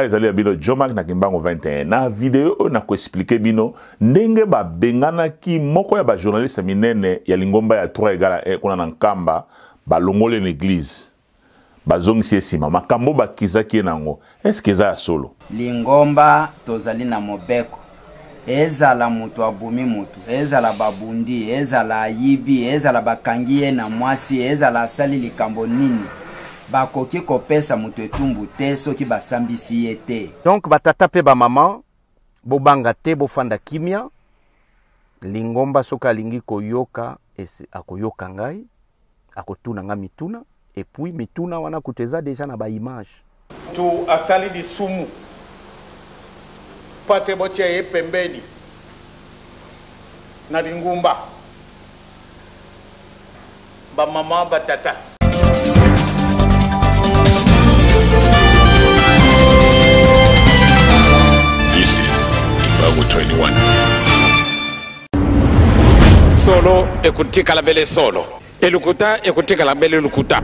Ezali ya bino Jomack na Kimbangu 21. Na video oyo na ko expliquer bino ndenge babenganaki moko ya ba journaliste minene ya lingomba ya 3 égale à 1 kuna na Nkamba, balongoli na église, bazongisi ye nsima, makambo bakizaki ye nango, est-ce que eza ya solo? Lingomba tozali na mobeko. Ezala moto abumi moto, ezala babundi, ezala ayibi, ezala bakangi ye na mwasi, ezala asali likambo nini, bakoki kopesa moto etumbu te soki basambisi ye te. Donc batata pe ba mama, bobanga te, bofanda kimia. Lingomba soki alingi koyoka, akoyoka ngai, akotuna ngai mituna, et puis mituna wana kutu eza déjà na ba image. Tu asali lisumu mpo te botia ye pembeni na lingumba, bamama, batata. This is Kimbangu 21. Solo ekotikala bele solo, elukuta ekotikala bele lukuta.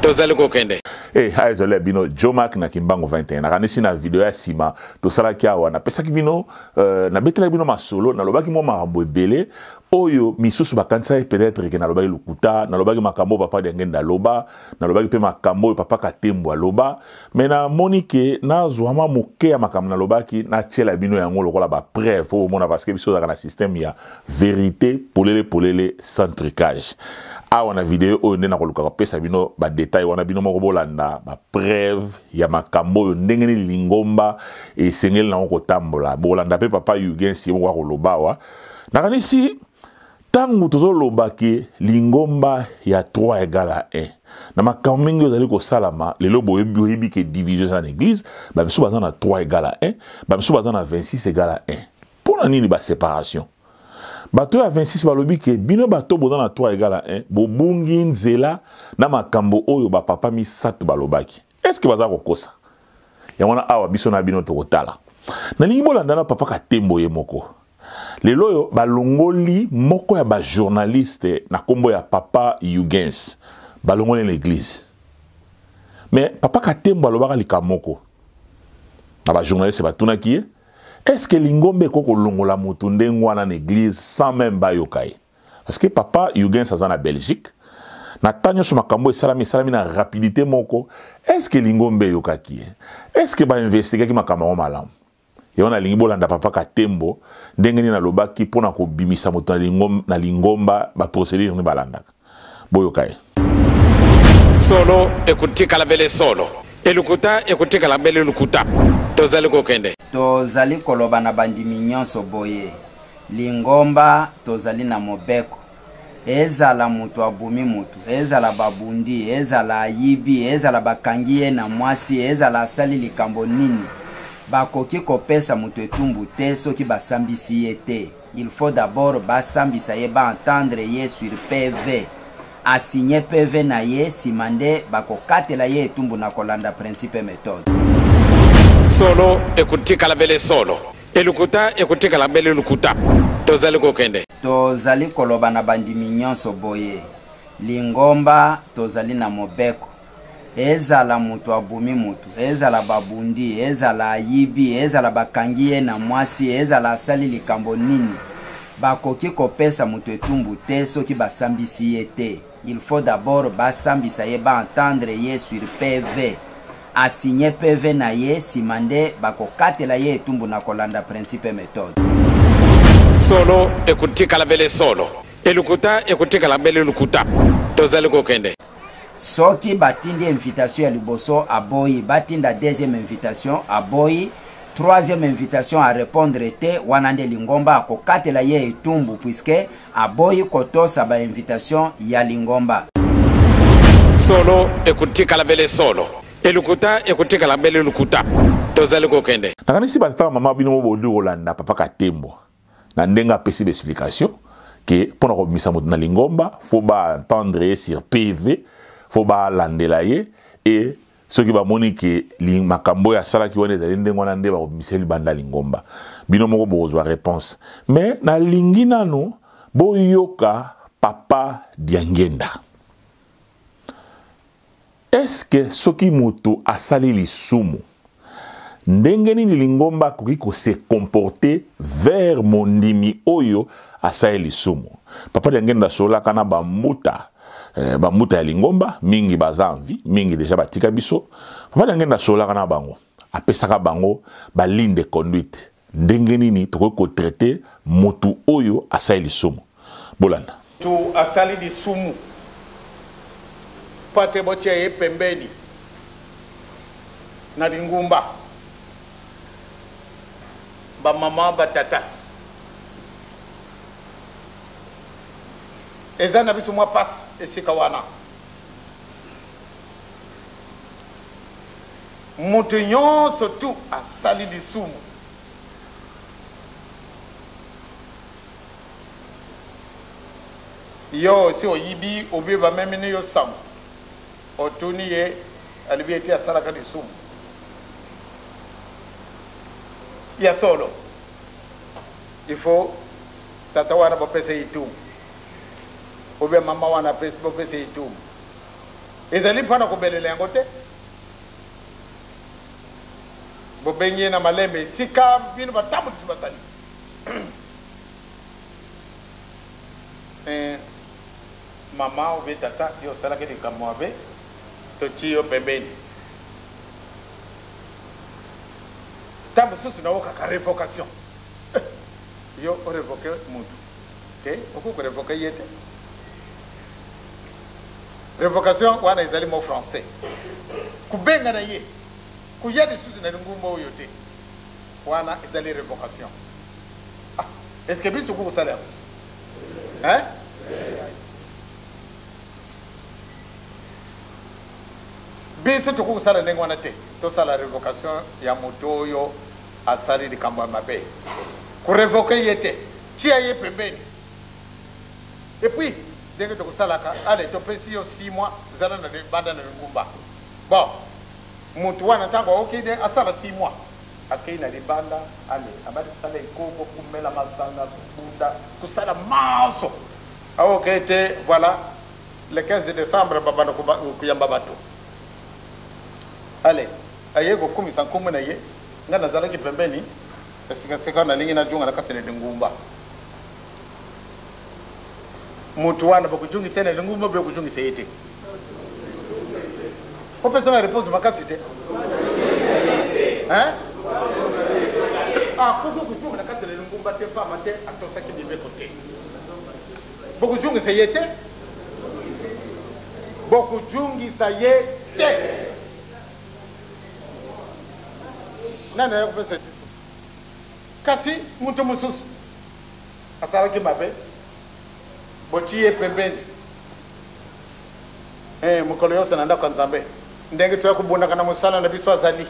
Tozali kokende. Eh, hey, ezali ya bino Jomack na Kimbangu 21. Nakanisi na video ya nsima tosalaki awa, napesaki bino, nabetelaki bino masolo, nalobaki mwa makambo ebele oyo misusu bakanisaki peut-être ke nalobaki lokuta, nalobaki makambo oyo papa Diangenda aloba, nalobaki mpe makambo oyo papa Katembo aloba, mais namoni ke nazwa mwa moke ya makambo nalobaki, natiela bino yango lokola ba preuve oyo bomona, parce que biso tozalaka na système ya vérité polele polele sans trucage. Awa na video oyo nde nakoluka kopesa bino ba détail wana, bino moko bolanda ba preuve ya makambo oyo ndenge nini lingomba esengeli nango kotambola. Bolanda mpe papa Hugues ye moko akoloba awa. Nakanisi ntango tozoloba ke lingomba ya 3 égale à 1 na makambo mingi oyo ezali kosalama lelo, boyebi ke division eza na église, bamisusu baza na 3 égale à 1, bamisusu baza na 26 égale à 1. Mpona nini ba séparation? Bato ya 26 balobi ke bino bato boza na 3 égale à 1 bobungi nzela na makambo oyo bapapa misato balobaki. Est-ce que baza kokosa? Yango wana awa biso na bino tokotala. Nalingi bolanda na papa Katembo ye moko. Lelo oyo balongoli moko ya ba journaliste na kombo ya papa Hugues, balongoli na église. Mais papa Katembo alobaka likambo moko na ba journaliste batunaki ye, est-ce que lingomba ekoki kolongola motu ndenge wana na église sans même bayoka ye? Parce que papa Hugues aza na Belgique, na ntango nyonso makambo esalami, esalami na rapidité moko. Est-ce que lingomba eyokaki ye? Est-ce que bainvestigaki makambo yango malamu? Yango nalingi bolanda papa Katembo ndenge nini alobaki mpona kobimisa moto na lingomba, ba procédure nini balandaka. Boyoka ye. Solo ekotikala bele solo, elukuta ekotikala bele lukuta. Tozali kokende. Tozali koloba na bandimi nyonso boye, lingomba tozali na mobeko. Ezala moto abumi moto, ezala babundi, ezala ayibi, ezala bakangi ye na mwasi, ezala asali likambo nini, bakoki kopesa moto etumbu te soki basambisi ye te. Il faut d'abord basambisa ye, ba entendre ye sur PV, asigné PV na ye, nsima nde bakokatela ye etumbu na kolanda principe et méthode. Solo ekotikala bele solo, elukuta ekotikala bele lukuta. Tozali kokende. Tozali koloba na bandimi nyonso boye, lingomba tozali na mobeko. Ezala moto abumi moto, ezala babundi, ezala ayibi, ezala bakangi ye na mwasi, ezala asali likambo nini, bakoki kopesa moto etumbu te soki basambisi ye te. Il faut d'abord basambisa ye, ba entendre ye sur PV, asigné PV na ye, nsima nde bakokatela ye etumbu na kolanda principe et méthode. Solo ekotikala bele solo, elukuta ekotikala bele lukuta. Tozali kokende. Soki batindi invitation ya liboso aboyi, batinda deuxième invitation aboyi, troisième invitation a répondre te, wana nde lingomba akokatela ye etumbu puisque aboyi kotosa ba invitation ya lingomba. Solo ekotikala bele solo, elukuta ekotikala bele lukuta. Tozali kokende. Nakanisi batata mama bino mo bondi kolanda papa Katembo na ndenge apesi ba explication ke mpona kobimisa moto na lingomba faut ba entendre ye sur PV, faut balandela ye, et soki bamoni ke makambo oyo asalaki wana ezali ndenge wana nde bakobimisa libanda lingomba. Bino moko bokozwa réponse. Mais nalingi nanu boyoka papa Diangenda. Est-ce que soki moto asali lisumu Ndenge nini lingomba akoki ko se comporter vers mondimi oyo asali lisumu? Papa Diangenda asololaka na bambuta, eh, bambuta ya lingomba mingi baza en vie, mingi deja batika biso. Papa Diangenda asololaka na bango, apesaka bango ba ligne de conduite, ndenge nini tokoki ko traiter motu oyo asali lisumu. Bolanda. Mutu asali lisumu, mpo ate botia ye pembeni na lingumba, ba mama, ba tata, eza na biso mwa pasi esika wana. Moto nyonso tu asali lisumu. Yo osi oyibi obie bamemini yo sango, otuni ye alobi ete asalaka lisumu. Ya solo, il faut tata wana bopesa ye etumbu, obie mama wana bopesa ye etumbu. Ezali mpo na kobelela yango te. Bobengi ye na malembe esika bino batambulisi bazali. Eh, mama obe tata, yo osalaki likambo mabe, totii yo pembeni. Ntango mosusu naokaka revocation. Eh, yo orevoke mutu te, okoki korevoke ye te. Revocation wana ezali mot français. Kobengana ye, koya lisusu na lingumba oyo te. Wana ezali revocation. Ah, est ce que biso tokoki kosala yango? Hein? Biso tokoki kosala ndenge wana te. Tosala revocation ya moto oyo asali likambo ya mabe. Korevoke ye te, tia ye pembeni. Et puis ndenge tokosalaka, allez topesi yo 6 mois, zala na libanda na lingumba. Bon, mutu wana ntango aoki nde asala 6 mois, akei na libanda, allez abandi kosala ekobo, komela masanga, kobunda, kosala manso. Aoki te, voilà le 15 décembre babanda koyamba bato. Allez aye kokumisa nkombo na ye, ngai nazalaki pembeni, esika nalingi nazonga na kati na lingumba. Mutu wana bakojungisa ye na lingumba mpe okojungisa ye te. Kopesa nga réponse makasi te. Hein? Akoki kojunga na kati na lingumba te pamba te atosaki mibeko te. Bokojungisa ye te. Bokojungisa ye te. Nani aya kopesa kasi moto mosusu asalaki mabe, botii ye pembeni. Eh, mokolo yonso na ndako ya Nzambe, ndenge toya kobundaka na mosala na biso azali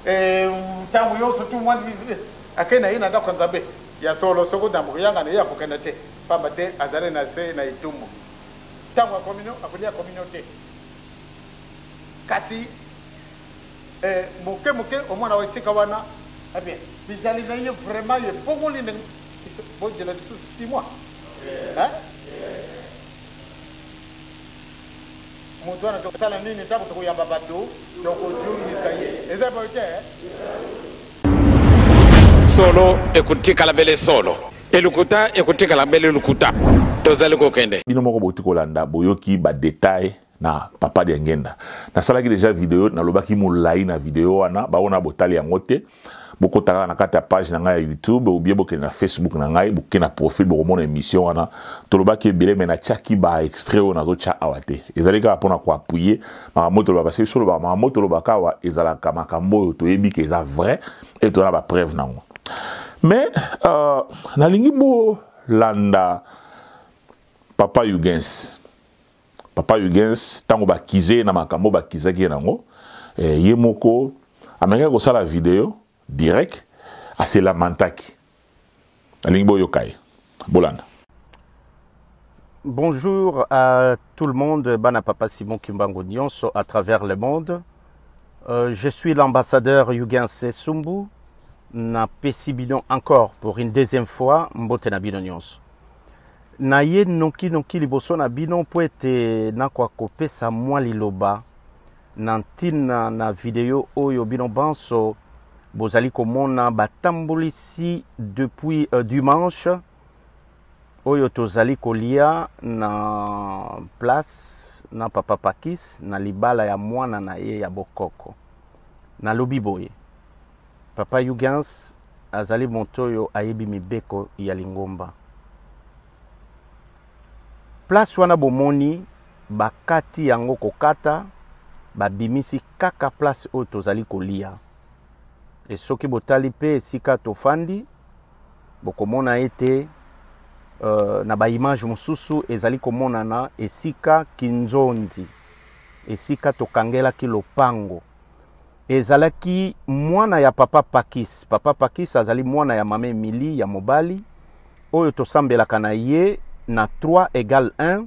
eh, ntango yonso tu mwa eh, akei na ye na ndako ya Nzambe. Ya solo, soki otambo koyangana ye akokenda te, pamba te azali na se na etumbu. Ntango ya kominio akolia kominio te, kasi eh, moke moke omona wa esika wana eh bien bizali na ye vraiment ebongoli ndenge bozela lisusu 6 mois hein? Moto wana tokosala nini ntango tokoyamba bato? Tokozongisa ye. Eza boye te? Solo ekotikala bele solo, elokuta ekotikala bele lokuta. Tozali kokende. Bino moko bouti kolanda, boyoki ba detail na papa Diangenda. Nasalaki deja video, nalobaki molai na video wana, baona botali yango te. Bokota kaka na kati ya page na ngai ya YouTube ou bien bokende na Facebook na ngai, bokende na profil bokomona émission wana. Tolobaki ebele mais natiaki ba extrait oyo nazotia awa te. Ezali kaka mpona ko appuyer makambo tolobaka, parce que biso tolobaka makambo tolobaka awa ezalaka makambo oyo toyebi ke eza vrai et toza na ba preuve nango. Mais nalingi bolanda papa Huguens. Papa Huguens tango bakize ye na makambo bakizaki ye nango, eh, ye moko amekaki kosala video direct, ase lamentaki. Nalingi boyoka ye, bolanda. Bonjour à tout le monde, bana papa Simon Kimbangu nyonso à travers le monde. Je suis l'ambassadeur Huguens Sumbu na pesi bino encore pour une deuxième fois mbote na bino nyonso. Na ye noki noki liboso na bino mpo ete nakoka kopesa mwa liloba na ntina na video oyo bino banso Bozali komona batambolisi depuis euh, dimanche oyo tozali kolia na place na papa Pakis na libala ya mwana na ye ya bokoko. Nalobi boye, papa Hugens azali moto oyo ayebi mibeko ya lingomba. Place wana bomoni bakati yango kokata, babimisi kaka place oyo tozali kolia. E soki botali mpe esika tofandi, bokomona ete uh, na baimage mosusu ezali komonana esika kinzonzi, esika tokangelaki lopango ezalaki mwana ya papa Pakis. Papa Pakis azali mwana ya mama Emilie ya mobali oyo tosambelaka na ye na 3 égale 1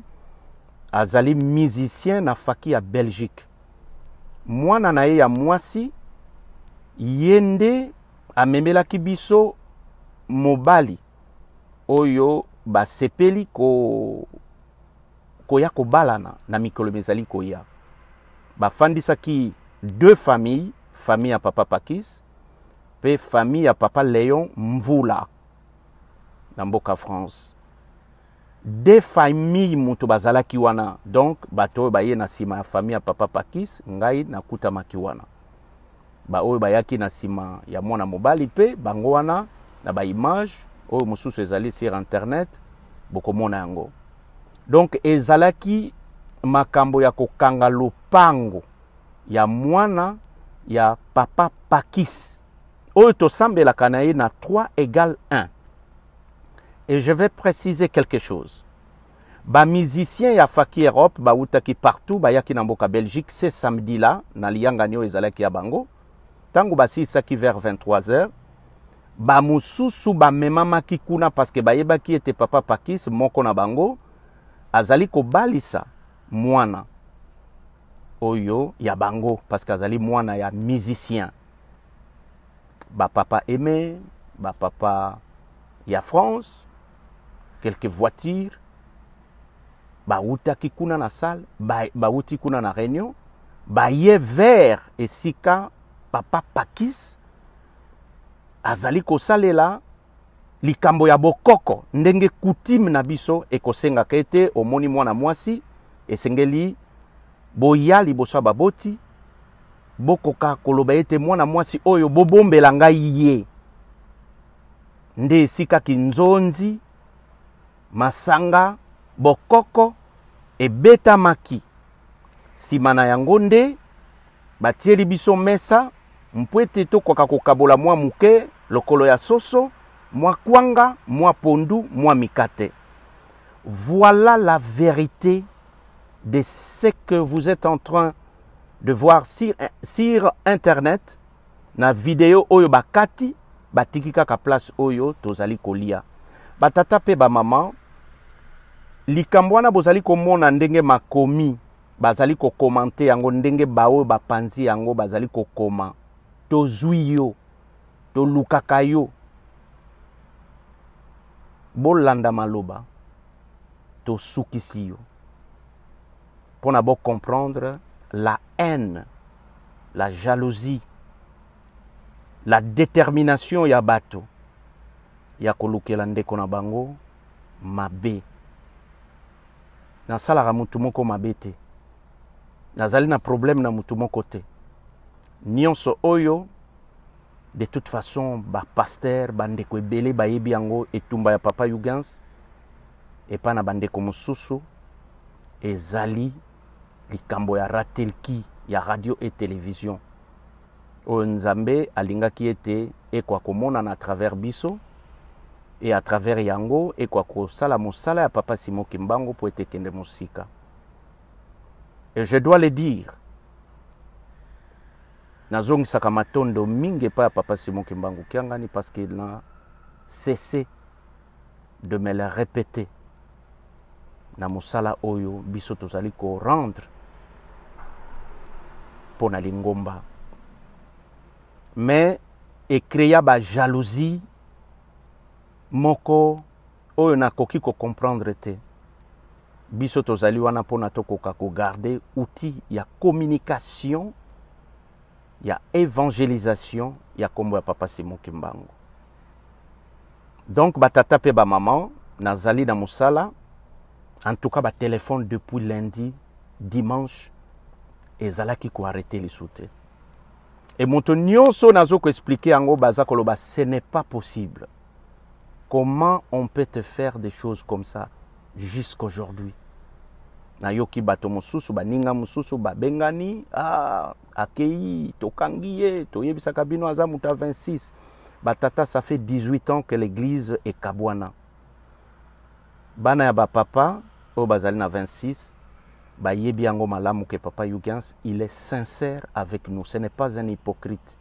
azali musicien na faki ya Belgique. Mwana na ye ya mwasi ye nde amemelaki biso mobali oyo basepeli ko koya kobalana na mikolo mizali koya. Bafandisaki deux familles, famille ya papa Pakis pe famille ya papa Leon Mvula na mboka France. Deux familles moto bazalaki wana, donc bato oyo baye na nsima ya famille ya papa Pakis, ngai nakutamaki wana. Baoyo bayaki na nsima ya mwana mobali mpe bango wana na ba image oyo mosusu ezali sur internet bokomona yango. Donc ezalaki makambo ya kokanga lopango ya mwana ya papa Pakis oyo tosambelaka na ye na 3 égale 1. Et je vais préciser quelque chose. Ba musiciens ya Faki Europe bawutaki partout, bayaki na mboka Belgique ce samedi là na liyangani oyo ezalaki ya bango. Tango basilisaki vers 23 heures, ba mosusu bamemamaki kuna parce que bayebaki ete papa Pakis moko na bango azali kobalisa mwana oyo ya bango parce que azali mwana ya musicien. Ba papa Aimé, ba papa ya France, quelques voitures bawutaki kuna na salle, bawuti kuna na réunion, baye vers esika papa Pakis azali kosalela likambo ya bokoko ndenge coutume na biso ekosengaka ete omoni mwana mwasi esengeli boya liboso ya baboti bokoka koloba ete mwana mwasi oyo bobombela ngai ye. Nde esika kinzonzi, masanga, bokoko ebetamaki. Sima na yango nde batieli biso mesa mpo ete tokoka kokabola mwa moke lokolo ya soso, mwa kwanga, mwa pondu, mwa mikate. Voilà la verite de ce que vous êtes en train de voir sur, sur internet na video oyo bakati batiki kaka place oyo tozali kolia. Batata mpe bamama, likambo wana bozali komona ndenge makomi bazali kokomante yango, ndenge baoyo bapanzi yango bazali kokoma, tozwi yo, tolukaka yo. Bolanda maloba, tosukisi yo mpo na bocomprendre la haine, la jalousie, la détermination ya bato ya kolukela ndeko na bango mabe. Nasalaka mutu moko mabe te, nazali na problème na mutu moko te. Nyonso oyo de toute façon ba pasteur, bandeko ebele bayebi yango. Etumba ya papa Hugens epai na bandeko mosusu ezali likambo ya ratelki ya radio et télévision oyo Nzambe alingaki ete ekwa komonana à travers biso et à travers yango ekwa kosala mosala ya papa Simon Kimbangu mpo ete ekende mosika. Et je dois le dire, nazongisaka matondo mingi epai ya papa Simon Kimbangu Kiangani parce qu'il n'a cessé de me le répéter na mosala oyo biso tozali ko rendre mpo na lingomba, mais ecrea ba jalousie moko oyo nakoki ko comprendre te. Biso tozali wana mpona tokoka kogarde outil ya communication. ya evangelisation ya kombo ya papa Simon Kimbangu. Donc batata pe ba maman nazali na mosala en tout cas ba téléphone depuis lundi dimanche ezalaki ko arrêter lisusu te. Et moto nyonso nazo ko expliquer yango baza koloba ce n'est pas possible. Comment on peut te faire des choses comme ça jusqu'aujourd'hui? Nayoki bato mosusu baninga mosusu babengani ah, akei tokangi ye toyebisaka bino aza moto ya 26 batata ça fait 18 ans que l'église ekabwana bana ya bapapa oyo bazali na 26 bayebi yango malamu ke papa Yugens il est sincère avec nous ce n'est pas un hypocrite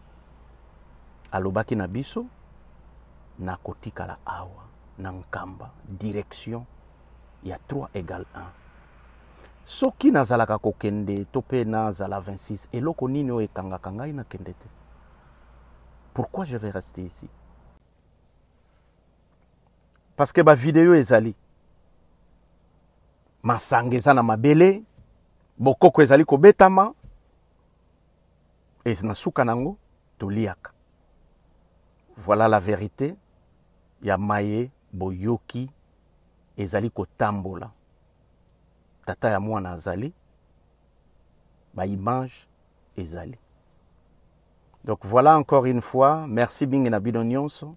alobaki na biso nakotikala awa na nkamba direction ya 3 égale 1 soki nazalaka kokende to mpe nazala 26 eloko nini oyo ekangaka ngai nakende te pourquoi je vais rester ici parce que bavideo ezali masanga eza na mabele bokoko ezali kobetama e na suka nango toliaka voilà la vérité ya maye boyoki ezali kotambola tata ya mwana azali baimage ezali donc voilà encore une fois merci mingi na bino nyonso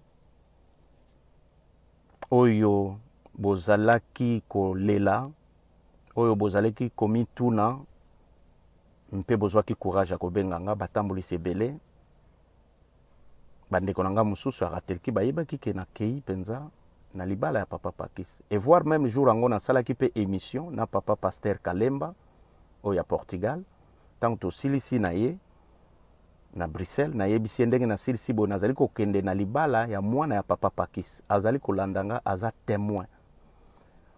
oyo bozalaki kolela oyo bozalaki komituna mpe bozwaki courage ya kobenga nga batambolisi ebele bandeko na nga mosusu ya ratelki bayebaki ke nakei mpenza na libala ya papa Pakis et voire même jour yango nasalaki mpe émission na papa pasteur Kalemba oyo ya Portugal ntango tosilisi na ye na Bruxelles nayebisi ye ndenge nasilisi boye nazali kokende na libala ya mwana ya papa Pakis azali kolanda nga aza témoin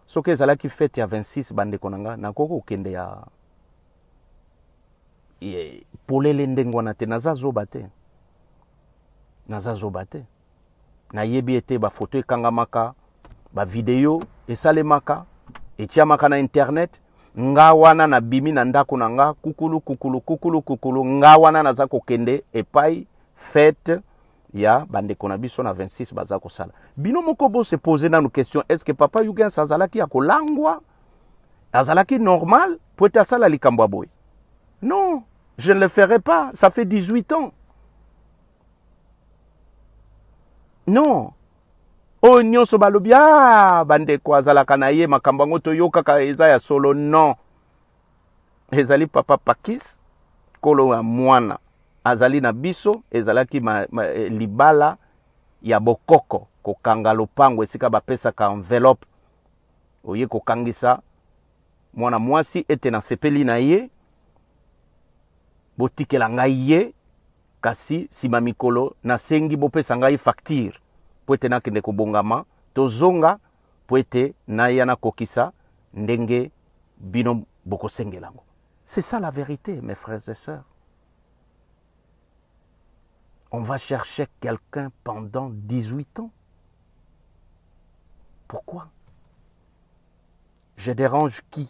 soki ezalaki fete ya 26 bandeko na nga nakoki kokende ya polele ndenge wana te naza zoba te naza zoba te nayebi ete bafoto ekangamaka bavideo esalemaka etiamaka na internet nga wana nabimi na ndako na nga kukulu kukulu kukulu kukulu nga wana naza kokende epai fete ya bandeko na biso na 26 baza kosala bino moko bose pose nanu question est ce que papa Yugens azalaki ya kolangwa azalaki normal po ete asala likambo ya boye non je ne le ferai pas ça fait 18 ans non oyo nyonso balobi ah bandeko azalaka na ye makambo yango toyokaka eza ya solo non ezali papa Pakis kolo ya mwana azali na biso ezalaki ma, ma, eh, libala ya bokoko kokanga lopango esika bapesaka enveloppe oye kokangisa mwana mwasi ete nasepeli na ye botikela ngai ye kasi nsima mikolo nasengi bopesa ngai facture mpo ete nakende kobongama tozonga mpo ete naya nakokisa ndenge bino bokosengela yango c'est ça la vérité mes frères et sœurs on va chercher quelqu'un pendant 18 ans pourquoi je dérange qui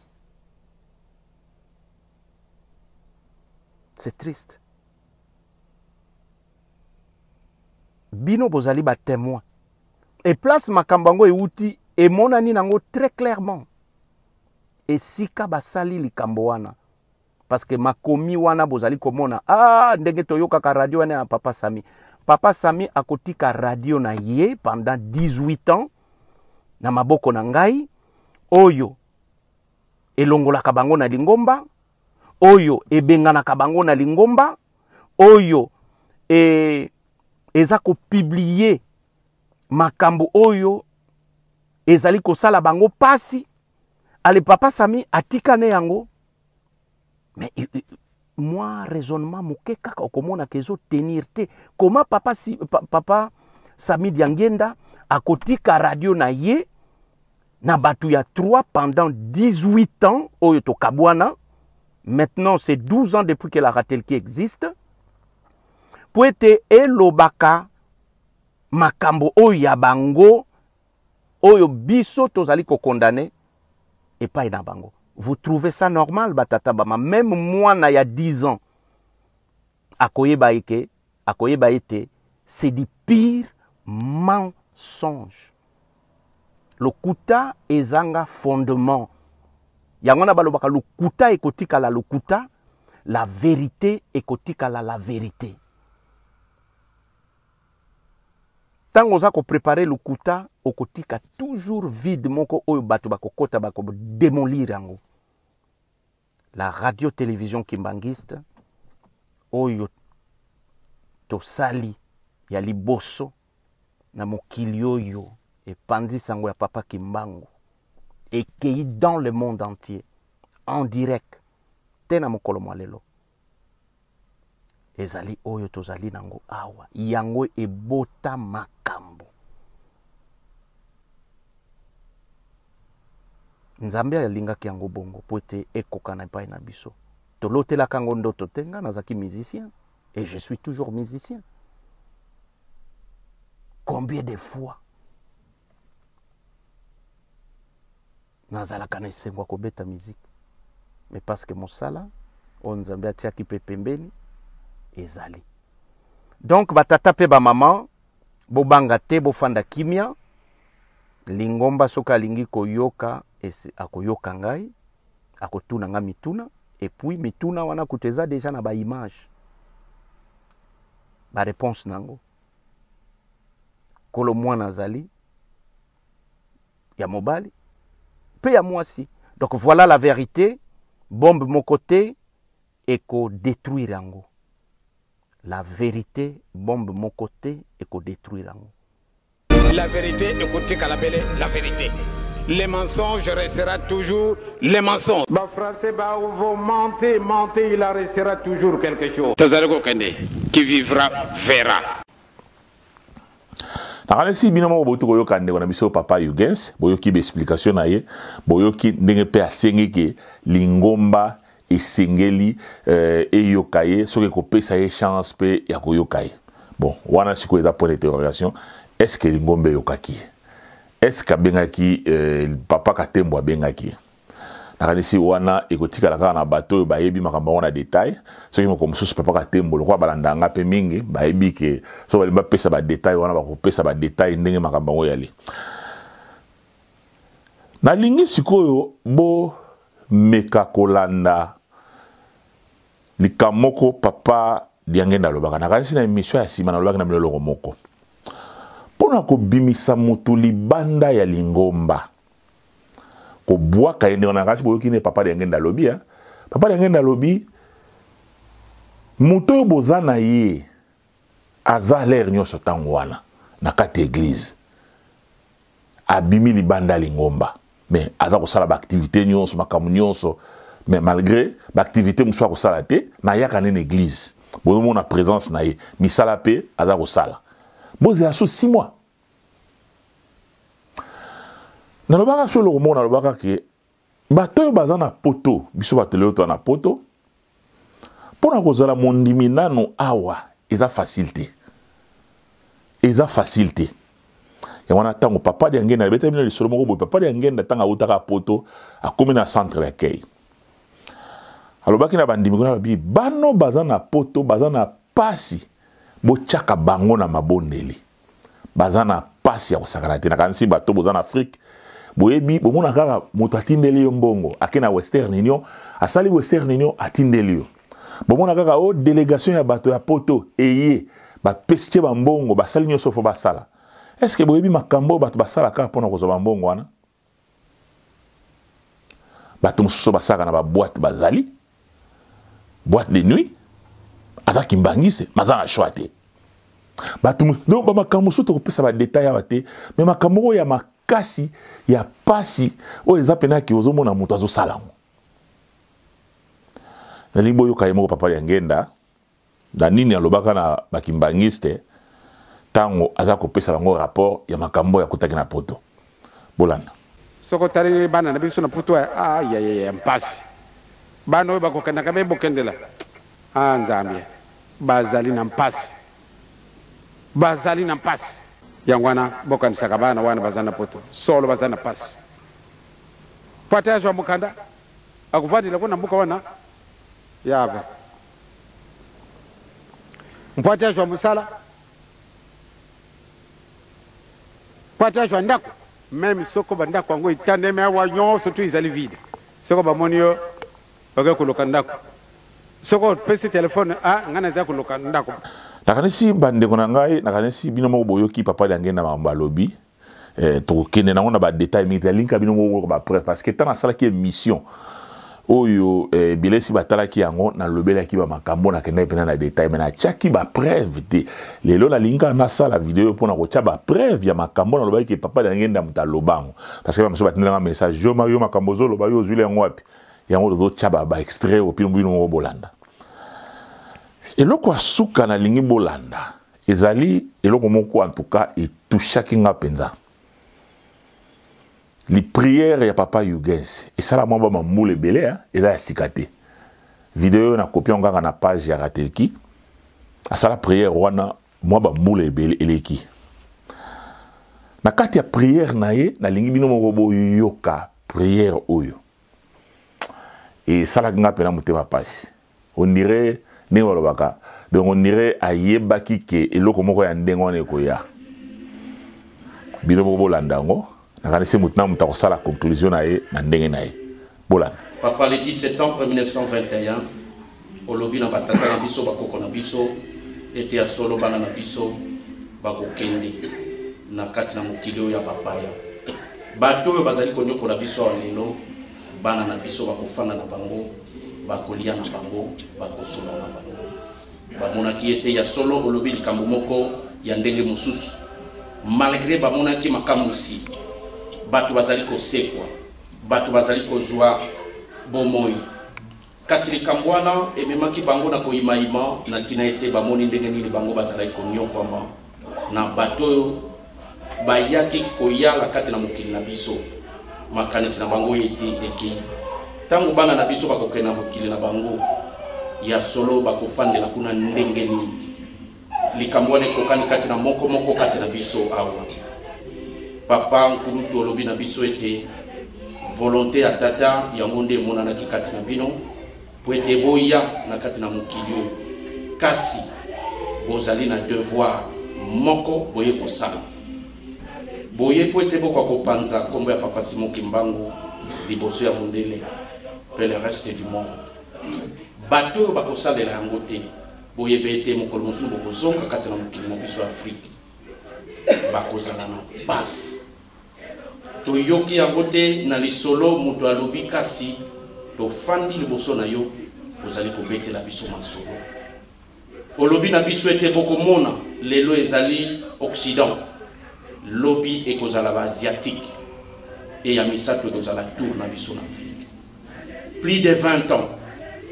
c'est triste bino bozali batémoin e place makambo yango euti emonani nango très clairement esika basali likambo wana parce que makomi wana bozali komona ah, ndenge toyokaka radio wana ya papa Sami papa Sami akotika radio na ye pendant 18 ans na maboko na ngai oyo elongolaka bango na lingomba oyo ebenganaka bango na lingomba oyo e, eza kopublie makambo oyo ezali kosala bango pasi ale papa Sami atikane yango mais mwa raisonnement moke kaka okomona ke ezotenir te koma papa, si, pa, papa Sami Diangienda akotika radio na ye na bato ya 3 pendant 18 ans oyo tokabwana maintenant c'est 12 ans depuis que la Ratelki existe po ete elobaka makambo oyo ya bango oyo biso tozali kokondane epai na bango vous trouvez ça normal batata bama même mwana ya 10 ans Akoyeba eke, akoyeba ete c'est du pire mensonge. Lokuta ezanga fondement. Yango wana balobaka lokuta ekotikala lokuta, la verite ekotikala la verite. Ntango oza koprepare lokuta, okotika toujours vide moko oyo bato bakokota bakodemolir yango. La radio télévision kimbanguiste oyo tosali ya liboso na mokili oyo epanzi sango ya papa Kimbangu ekei dans le monde entier en direct te na mokolo mwa lelo ezali oyo tozali nango awa yango ebota makambo nzambe alingaki yango bongo mpo ete ekokana epai na biso tolotelaka yango ndoto te ngai nazalaki musicien et je suis toujours musicien combien de fois nazalaka na esengo ya kobeta miziki mais parce que mosala oyo nzambe atiaki mpe pembeni ezali donc batata mpe bamama bobanga te bofanda kimia lingomba soki alingi koyoka akoyoka ngai akotuna ngai mituna epuis mituna wana kutu eza deja na baimage bareponse na yango kolo mwana azali ya mobali mpe ya mwasi donc voilà la vérité bombe moko te ekodétruire yango la vérité bombe moko te ekodétruire yango La vérité ekotikala bele la vérité. Le mensonge restera toujours le mensonge. Ba français ba vous mentez, mentez, il en restera toujours quelque chose. Tozali kokende, qui vivra verra. Nakanisi bino moko bouti koyoka ndeko na biso papa Hugens, boyoki ba explication na ye, boyoki ndenge mpe asengi ke lingomba esengeli euh, eyoka ye soki ekopesa ye chance mpe ya koyoka ye. Bon, wana sikoyo eza point d'interrogation, est ce que lingomba eyokaki ye? Est ce que abengaki euh, papa Katembo abengaki ye? Nakanisi wana ekotikala kaka na bato oyo bayebi makambo yango na detail. Soki mokolo mosusu papa Katembo lokola balanda nga mpe mingi, bayebi ke soki balingi bapesa ba detail wana bakopesa ba detail ndenge makambo yango eyali. Nalingi sikoyo bomeka kolanda likambo moko papa Diangenda alobaka. Nakanisi na emission ya nsima nalobaki na bino eloko moko mpo na kobimisa moto libanda ya lingomba, kobwaka ye ndenge wana. Kasi boyoki nde papa Diangenda alobi, hein? Papa Diangenda alobi moto oyo boza na ye aza lere nyonso ntango wana na kati ya eglize, abimi libanda ya lingomba mais aza kosala baaktivité nyonso, makambo nyonso, mais malgré baaktivité mosusu akosala te, mais ayaka nde na eglize, bozomona présence na ye, misala mpe aza kosala. Bozela so 6 mois. Nalobaka so eloko moko, nalobaka ke bato oyo baza na poto, biso bato lelo toza na poto, mpo na kozala mondimi nanu awa eza facile te, eza facile te. Yango wana ntango papa Diangenda abetaki bino lisolo moko boye, papa Diangenda ntango awutaka poto akomi na centre d'accueil, alobaki na bandimi kuna, alobi bano baza na poto baza na pasi, botiaka bango na mabondeli, baza na pasi ya kosakana te. Nakanisi bato boza na Afrique boyebi, bomona kaka moto atindeli yo mbongo, ake na Western Union, asali Western Union, atindeli yo, bomona kaka o délégation ya bato ya poto eye, bapesi tie bambongo, basali nyonso fo basala. Est ce que boyebi makambo oyo bato basala kaka mpona kozwa bambongo wana? Bato mosusu basalaka na baboite, bazali boîte de nuit, aza kimbangise, maza na choix te. Bato donc bamakambo mosusu tokopesa badetail awa te, me makambo oyo ya makasi ya pasi oyo eza mpena ke ozomona moto azosala yango. Nalingi boyoka ye moko papa Diangenda na nini alobaka na bakimbangiste ntango aza kopesa bango rapport ya makambo oyo akutaki na poto. Bolanda. Soki otaleli bana na biso na poto, ayayaya, mpasi. Bana oyo bakokendaka be bokendela, ah Nzambe, bazali na mpasi, bazali na mpasi. Yango wana bokanisaka bana wana baza na poto, solo baza na mpasi. Po ata azwa mokanda, akovandela kuna mboka wana yava. Mpo ete azwa mosala, mpo ete azwa ndako. Meme soko bandako yango etandemi awa nyonso tu ezali vide, soko bamoni yo oke koluka ndako, soko opesi telefone, ah, ngai naza koluka ndako. Nakanisi bandeko na ngai, nakanisi bino moko boyoki papa Diangenda makambo alobi. Eh, tokokende nango na badetail mingi te, alinga bino moko bapreuve, parce que ntango nasalaki émission oyo eh, bilesi batalaki yango, nalobelaki bamakambo, nakendaki mpenza na detail, me natiaki bapreuve te. Lelo nalingi kaka nasala video mpo na kotya bapreuve ya makambo nalobaki ke papa Diangenda moto aloba yango, parce que bamosusu batindelanga message, yo yo makambo ozoloba yo ozwili yango wapi? Yango tozotya baextrait oyo bino moko bolanda. Eloko ya suka nalingi bolanda ezali eloko moko en tout cas etouchaki nga mpenza, li prière ya papa Hugues esala mwa ba mambula ebele, eza ya sika te. Video oyo nakopi yango kaka na page ya Ratelki. Asala prière wana mwa bambula ebele eleki. Na kati ya prière na ye, nalingi bino moko boyoka prière oyo esalaki nga mpena motema pasi. On dirait ndenge balobaka, donc on dirait ayebaki ke eloko moko ya ndenge wana ekoya. Bino moko bolanda yango, nakanisi motu na moto akosala conclusion na ye na ndenge na ye. Bolanda. Papa, le 10 septembre 1921, olobi na batata na biso, bakoko na biso, ete ya solo bana na biso bakokende na kati na mokili oyo ya bapaya. Bato oyo bazali konyokola biso awa lelo, bana na biso bakofanda na bango, bakolia na bango, bakosolola na bango. Bamonaki ete ya solo olobi likambo moko ya ndenge mosusu. Malgre bamonaki makamwisi, bato bazali kosekwa, bato bazali kozwa bomoi, kasi likambo wana ememaki bango na koyimayima na ntina ete bamoni ndenge nini bango bazalaki konyokwama na bato oyo bayaki koyala kati na mokili na biso. Makanisi na bango ete ekei ntango bana na biso bakokende na mokili na bango, ya solo bakofandela kuna ndenge nini? Likambo wana ekokani kati na moko moko kati na biso awa. Papa nkulutu olobi na biso ete volonté ya tata yango nde emonanaki kati na bino po ete boya na kati na mokili oyo, kasi bozali na devoir moko boye kosala boye po ete bokoka kopanza nkombo ya papa Simon Kimbangu liboso ya mondele mpe le reste du monde. Bato oyo bakosalela yango te, boyeba ete mokolo mosusu bokozonga kati na mokili na biso Afrike, bakozala na pasi. Toyoki yango te na lisolo moto alobi, kasi tofandi liboso na yo, ozali kobetela biso masolo. Olobi na biso ete bokomona lelo ezali Occident, lobi ekozala ba asiatique, e ya misato ekozala tour na biso na Afrique. Plus de 20 ans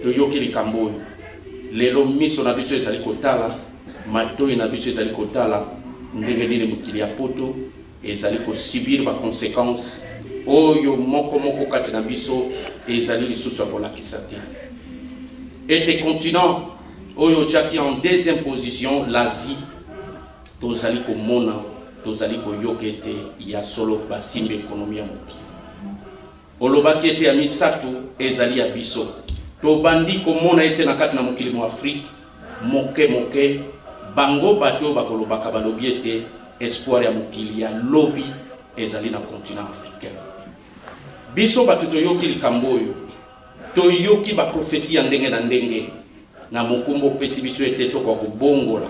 toyoki likambo oyo. Lelo miso na biso ezali kotala, matoi na biso ezali kotala ndenge nini mokili ya poto ezali kosubir ba conséquences oyo moko moko kati na biso ezali lisusu ya kolakisa te. Ete continent oyo otiaki en deuxième position, l'Asie, tozali komona, tozali koyoka ete ya solo basimbi ekonomi ya mokili. Olobaki ete ya misato ezali ya biso. Tobandi komona ete na kati na mokili mwa Afrique, moke moke, bango bato oyo bakolobaka balobi ete espoir ya mokili ya lobi ezali na continent africain. Biso bato toyoki likambo oyo, toyoki baprofesi ya ndenge na ndenge na mokumba opesi biso ete tokoka kobongola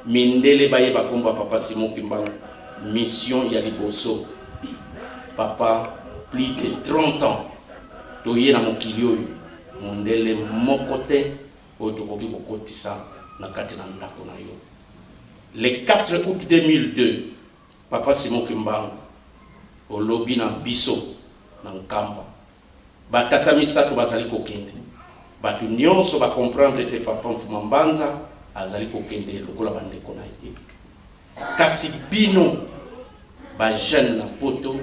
mindele bayeba nkombo ya papa Simon Kimbangu. Mission ya liboso, papa, plus de 30 ans toye na mokili oyo, mondele moko te oyo tokoki kokotisa na kati na ndako na yo. Le 4 août 2002, papa Simon Kimbangu olobi na biso na Nkamba, batata misato bazali kokende, bato nyonso ba comprendre ete papa Mfuma Mbanza azali kokende lokola bandeko na ye, kasi bino ba jeune na poto,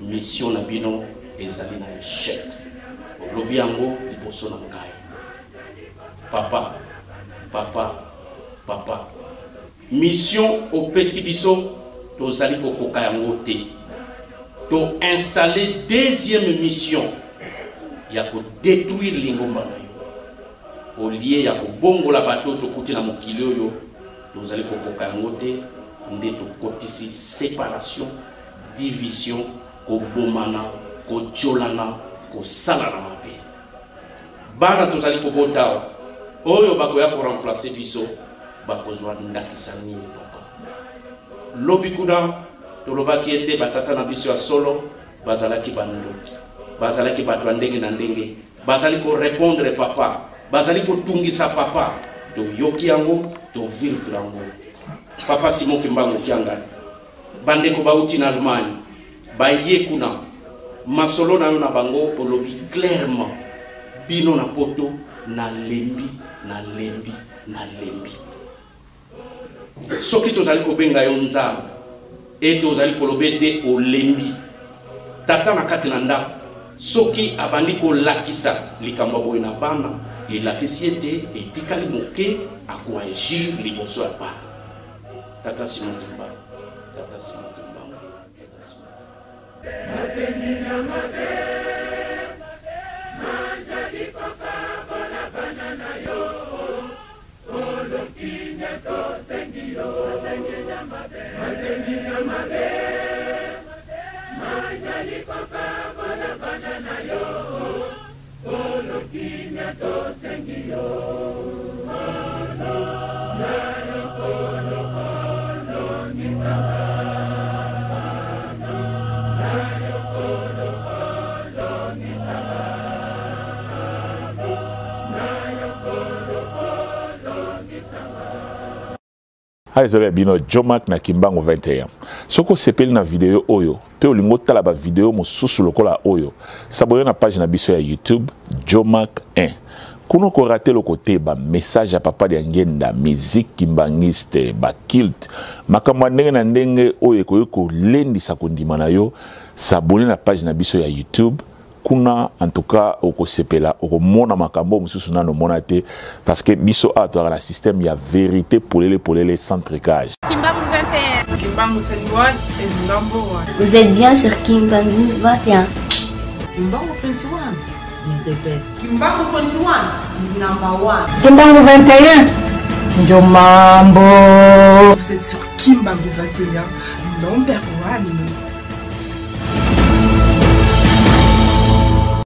mission na bino ezali na échec. Olobi yango liboso na ngai, papa, papa, papa. Mission opesi biso tozali kokoka yango te. To installer deuxième mission ya kodétruire lingomba na yo. Au lieu ya kobongola bato oyo tokuti na mokili oyo, tozali kokoka yango te, nde tokotisi separation, division, kobomana, kotiolana, kosalana mabe. Bana tozali kobota awa, oyo bakoya ko remplacer biso, bakozwa ndakisa nini papa? Lobi kuna tolobaki ete batata na biso ya solo bazalaki bandoki, bazalaki bato ya ndenge na ndenge, bazali ko repondre papa, bazali kotungisa papa. Toyoki yango, tovirvre yango. Papa Simon Kimbangu Kiangani, bandeko bauti na Allemagne baye kuna, masolo na yo na bango olobi clairement, bino na poto nalembi, nalembi, nalembi. Soki tozali kobenga yo Nzambe, ete ozali koloba ete olembi. Tata na kati na ndako, soki abandi kolakisa likambo ya boye na bana, elakisi ete etikali moke akoagir liboso ya bana. Tata Simon Kimbangu, Tata Simon Kimbangu, Tata Simon. Ezali ya bino Jomack na Kimbangu 21. Soki osepeli na video oyo mpe olingi otala ba video mosusu lokola oyo, s'abonner na page na biso ya YouTube Jomack 1. Kuna okorate eloko te, ba message ya Papa Diangienda, musique kimbangiste, ba culte, makambo ya ndenge na ndenge oyo ekoki kolendisa kondima na yo. S'abonner na page na biso ya YouTube kuna, en tout cas okosepela, okomona makambo mosusu nano omona te, parce que biso awa tozalaka na système ya vérité polele polele sans trucage. Kimbangu 21. Kimbangu 21 is number 1. Vous êtes bien sur Kimbangu 21. Kimbangu 21 is the best. Kimbangu 21 is number 1. Kimbangu 21. Njomambo. Vous êtes sur Kimbangu 21, number 1.